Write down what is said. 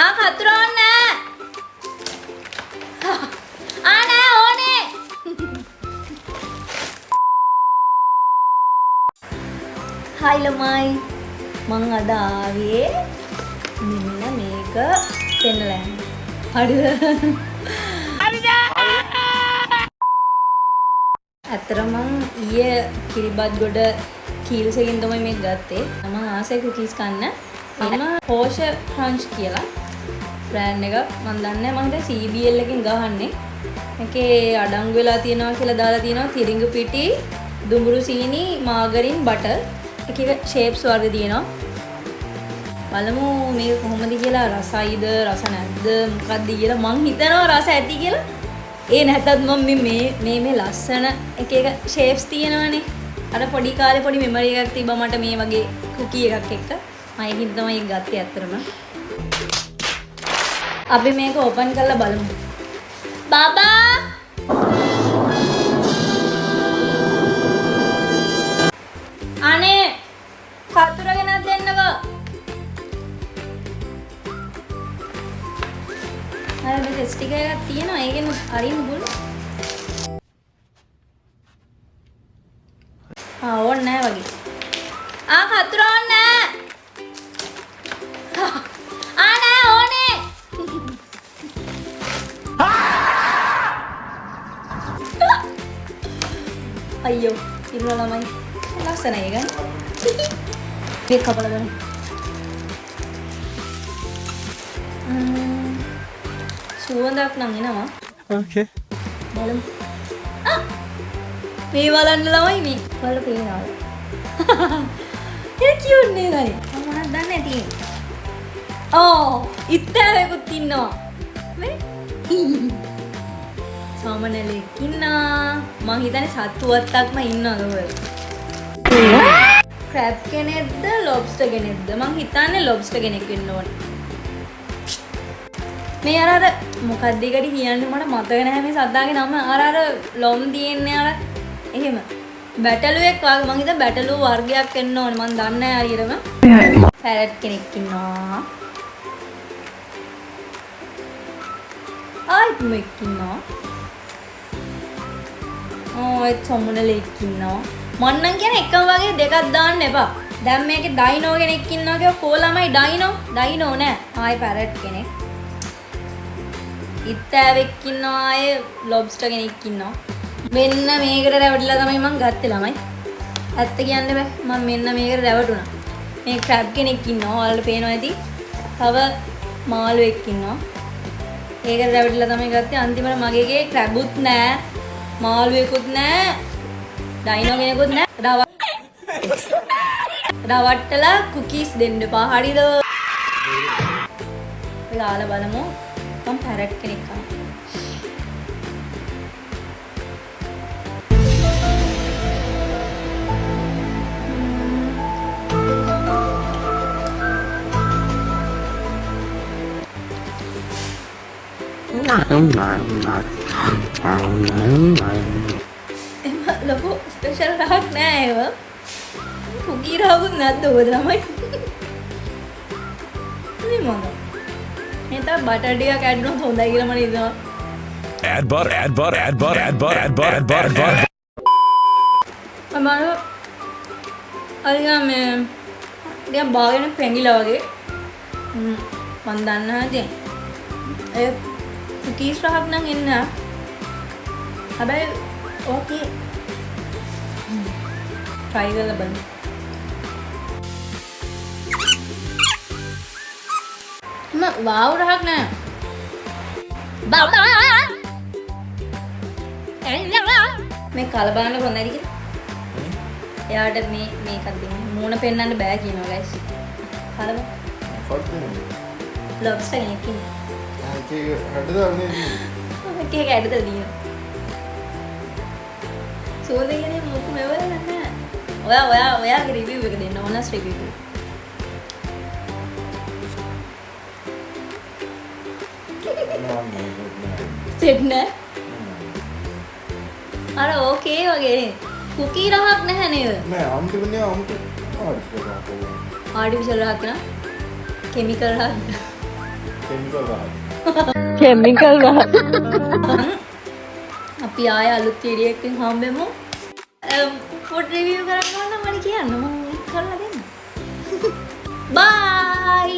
ආ කතුර ඕනේ නෑ. ආ නෑ ඕනේ. හායි ළමයි, මං අද ආවේ මෙන්න මේක පෙන්නලා යන්න. හරිද? ඇත්තටම මං ඊයේ කිරිබත් ගොඩ කීල්ස් එකකින් තමයි මේක ගත්තේ. මං ආසයි කුකීස් කන්න. එම පෝෂ ක්‍රන්ච් කියලා බ්‍රෑන්ඩ් එකක්. මං දන්නේ නැහැ, මං හිතුවා CBL එකෙන් ගහන්නේ. මේකේ අඩංගු වෙලා තියෙනවා කියලා දාලා තියෙනවා තිරිඟු පිටි, දුඹුරු සීනි, මාගරින්, බටර්. එක එක ෂේප්ස් වර්ග තියෙනවා. බලමු මේක කොහොමද කියලා, රසයිද රස නැද්ද මොකද්ද කියලා. මං හිතනවා රස ඇති කියලා. ඒ නැතත් මං මේ මේ මේ මේ ලස්සන එක එක ෂේප්ස් තියෙනවනේ. අර පොඩි කාලේ පොඩි මෙමරි එකක් තිබ්බා මට මේ වගේ කුකී එකක් එක්ක. මම ඒකින් තමයි ඒක ගත්තේ ඇත්තටම. අපි මේක ඕපන් කරලා බලමු. බබා අනේ කතුර ගෙනත් දෙන්නකෝ. අර මේ ස්ටිකර් එකක් තියෙනවා, ඒකෙන් අරින්න පුළුවන්. ආ ඕනේ නෑ වගේ. ආ කතුර ඕනේ නෑ. ආ නෑ ඕනේ. අයියෝ ඉන්නවා ළමයි. ලස්සනයි ඒක නේ. මේක කපලා බලමු. සුවඳක් නම් එනවා. Okay. බලමු. ආ! මේ බලන්න ළමයි, මේ බලලා පේනවද? ඒ කියුට් නේද අනේ? මම මොනවද දන්නේ නැති. ඕ ඉත්තෑවෙකුත් ඉන්නවා. මේ සාමනලෙක් ඉන්නා. මං හිතන්නේ සත්තු වත්තක්ම ඉන්නවද ඔය? ක්‍රැබ් කෙනෙක්ද ලොබ්ස්ටර් කෙනෙක්ද? මං හිතන්නේ ලොබ්ස්ටර් කෙනෙක් වෙන්න ඕනේ. මේ අර අර මොකක්ද ඒකට කියන්නේ මට මතක නැහැ මේ සද්දාගේ නම. අර අර ලොම් තියෙන්නේ අර එහෙම බැටළුවෙක් වගේ. මං හිතුවා බැටළුව වර්ගයක් වෙන්න ඕනේ. මං දන්නේ නැහැ හරියටම. පැරට් කෙනෙක් ඉන්නවා. ආයෙත් මෙක් ඉන්නවා. ඕ ඒත් සොම්මනලෙක් ඉන්නවා. මං නම් කියන්නේ එකම වගේ දෙකක් දාන්න එපා. දැන් මේකේ ඩයිනෝ කෙනෙක් ඉන්නවා කියව. කෝ ළමයි ඩයිනෝ? ඩයිනෝ නෑ. ආයෙ පැරට් කෙනෙක්. ඉත්තෑවෙක් ඉන්නවා, ආයේ ලොබ්ස්ටර් කෙනෙක් ඉන්නවා. මෙන්න මේකට රැවටිලා තමයි මං ගත්තේ ළමයි. ඇත්ත කියන්න බෑ, මං මෙන්න මේකට රැවටුණා. මේ ක්‍රැබ් කෙනෙක් ඉන්නවා, ඔයාලට පේනවා ඇති. තව මාළුවෙක් ඉන්නවා. ඒකට රැවටිලා තමයි ගත්තේ. අන්තිමට මගේ ගේ ක්‍රැබුත් නෑ, මාළුවෙකුත් නෑ, ඩයිනෝ කෙනෙකුත් නෑ. රවට්ටලා කුකීස් දෙන්න එපා. හරිද? අපි කාලා බලමු. මං පැරට් කෙනෙක් කනවා. එම ලොකු ස්පෙෂල් රහක් නෑ ඒව. කුකී රහකුත් නැද්ද ඔබ ළමයි? මේ මොනවද? මේ තව බටර් ටිකක් ඇඩ් වුණොත් හොඳයි කියලා මට හිතෙනවා. Add butter, add butter, add butter, add butter, add butter, add butter, add butter. මම අර මේ ටිකක් බාගෙන පෙඟිලා වගේ. මං දන්නේ නැහැ ඉතින්. ඒ කුකීස් රහක් නම් එන්න. හැබැයි ඕකේ. ට්‍රයි කරලා බලමු. ම වාව් රහක් නෑ. මේ කල බලන්න හොඳයිද කියලා. එයාට මේ මේකක් දෙන්න. මූණ පෙන්වන්න බෑ කියනවා ගයිස්. කලබ. මොකක්ද? ලොබ්ස්ටර් කෙනෙක් ඉන්නවා. ආ, ඒක හැඩ දාන්නේ. එක එක ඇඩ දාලා තියෙනවා. සුවඳ කියන්නේ මොකු මෙවල නෑ. ඔයා ඔයා ඔයාගේ රිවිව් එක දෙන්න, ඔනස් රිවිව් එක. සෙට් නෑ. අර ඕකේ වගේ. කුකී රහක් නැහැ නේද? නෑ, අමුතු නෑ, අමුතු ආටිෆිෂල් රහක්. ආටිෆිෂල් රහක් නා? කෙමිකල් රහක්. කෙමිකල් රහයි. කෙමිකල් රහ. අපි ආය අලුත් වීඩියෝ එකකින් හම්බෙමු. ෆුඩ් රිවිව් කරන්න ඕන නම් මට කියන්න, මම කරලා දෙන්න. බයි.